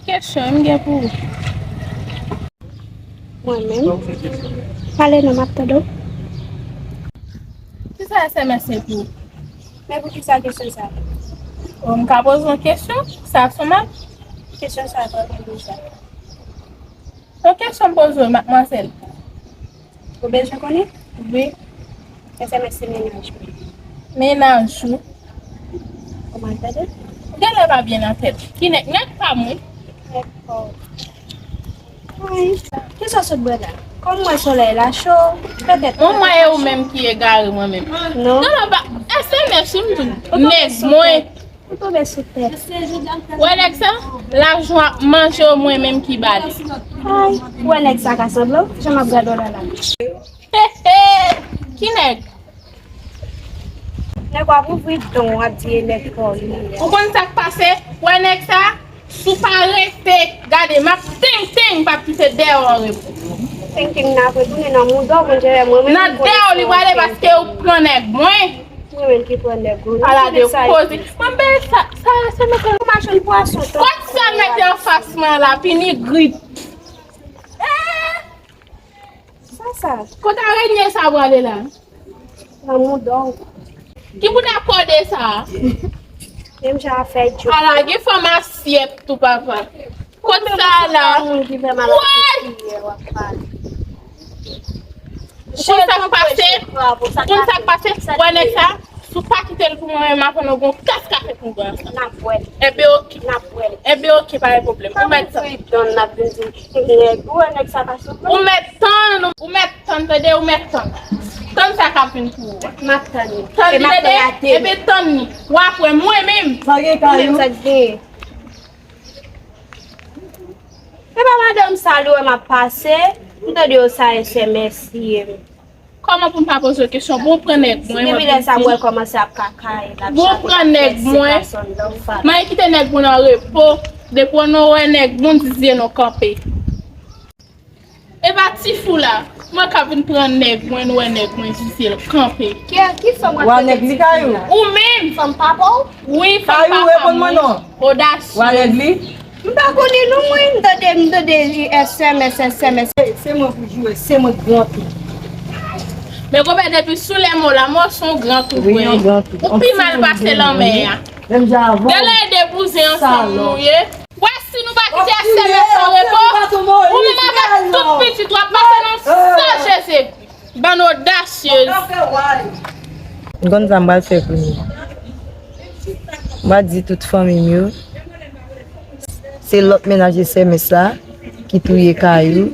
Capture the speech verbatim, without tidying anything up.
Kesyon m gen pou ou. Mwen menm? Pale non, m ap tande w. Kisa S M S se pou ou? Men poukisa kesyon sa? Bon, m ka poze yon kesyon? Sa sou mal? Kesyon sa pa gen de sa. Yon kesyon m poze w, madmwazèl. Ou bezwen konnen? Wi. S M S se mennaj mwen. Mennaj ou? Ou mal tande? Ou genlè pa byen nan tèt. Ki nèg, nèg pa m wi. Nèg pa w. Ay, kisa w sot bwè la? Kòm mwen solèy la cho, petèt. Mwen mwen e ou menm ki egare mwen menm. Non. Non, non, pa, S M S wi m di w. Nèg mwen. Ou tonbe sou tèt. Wè nèg sa? Lajan ap manje w mwen menm ki ba li. Ay, wè nèg sa ka sanble w? Jan m ap gade w la la. He, he! Ki nèg? Nèg w ap ouvri don w ap di e nèg pa w li ye. Ou konn sa k pase? Wè nèg sa? Si w pa rete gade m ap teng teng m p ap kite dèyè w an repo. Teng teng nan ap retounen nan mouda w, mwen jere mwen menm. Nan dèyè w li prale paske ou pran nèg mwen. Mwen menm ki pran nèg ou. Ala de koze. Mwen ben sa, sa se mete. Ou machann pwason. Kot sa mete anfas mwen la, pini grip. Sa sa? Kot arenye sa prale la? Nan mouda w. Ki bout a kòde sa? Menm jan a fè djòb. Ala gen fanm asyèt tou papa. Kot sa la? Woy! Konn sa k pase? Konn sa k pase? Wè nèg sa? Si w pa kite l pou mwen menm, m ap vann ou gon kas kafe pou mwen. N ap wè. Enben oke. N ap wè. Enben oke, pa gen pwoblèm. Ou mèt tann. Ou mèt tann, ou mèt tann, tande, ou mèt tann. Tann sa k ap vin pou ou. M ap tann li. Tann li, tande, enben tann li. W ap wè mwen menm. Sa gen kay ou? Sa gen. E pa madanm sa li wè m ap pase, m tande yo sa S M S li ye. Kòman pou m pa poze w kesyon? Bon, pran nèg mwen. Depi lè sa m wè l kòmanse ap kakaye, l ap chape, l ap fè ti gason nan fat. Mwen kite nèg mwen an repo. Depi w nou wè nèg mwen, di zye nou kanpe. E pa ti fou la. Mwen ka vin pran nèg mwen, nou wè nèg mwen, di zye l kanpe. Ki, ki fanm w ap rele ti fou la? Ou menm. Fanm papa w? Wi, fanm papa mwen. Odasye. M pa konnen non mwen, m tande, m tande S M S, S M S. Se, se mwen pou jwe, se mwen k gran tou. Men konpè depi sou lè mo la, mò se yon gran tou vre. Ou pi mal pase lanmè a. Genlè e de bouzen ansanm nou ye. Wè si nou pa kite S M S an repo, ou menm avèk tout pitit w ap pase nan san Jezikri. Bann odasyez. M konn sa m pral fè kounye a. M pral di tout fanmi m yo. Se lòt mennaj S M S la ki touye Kayou.